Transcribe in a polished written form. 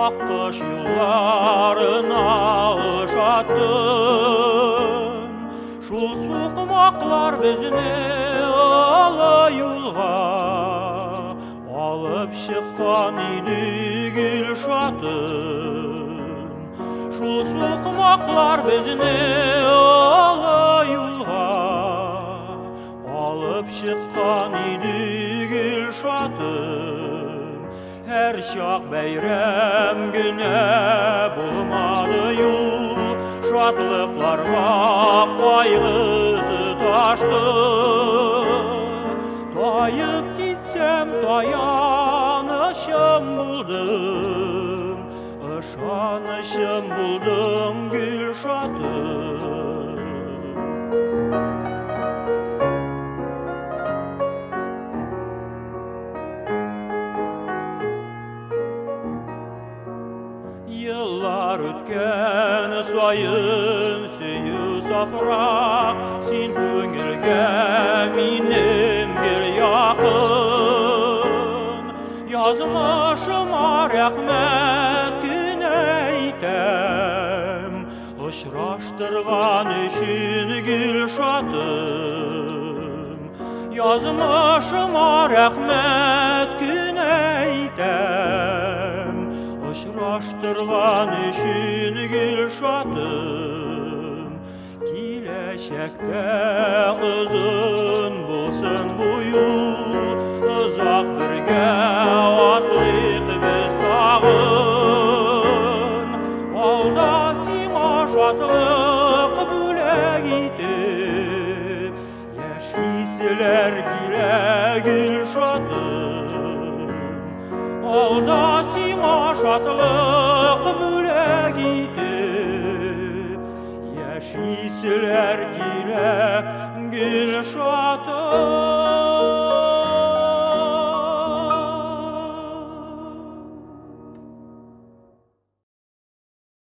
Аккош юлларына ошаттым. Шул сукмаклар безне олы юлга алып чыккан иде, Гөлшатым. Шул сукмаклар безне олы юлга алып чыккан иде, Гөлшатым. Һәр чак бәйрәм генә булмады юл, шатлыкларга кайгы тоташты. Таеп китсәм, таянычым булдың, ышанычым булдың, Гөлшатым. Еллар үткән саен сөю сафрак, син күңелгә минем гел якын. Язмышыма рәхмәт кенә әйтәм, очраштырган өчен, Гөлшатым. Язмышыма рәхмәт кенә әйтәм, очраштырган өчен, Гөлшатым. Киләчәктә озын булсын бу юл, озак бергә атлыйк без тагын. Алда сиңа шатлык бүләк итеп, яшиселәр килә, Гөлшатым. Алда сиңа шатлык бүләк итеп, яшиселәр килә, Гөлшатым.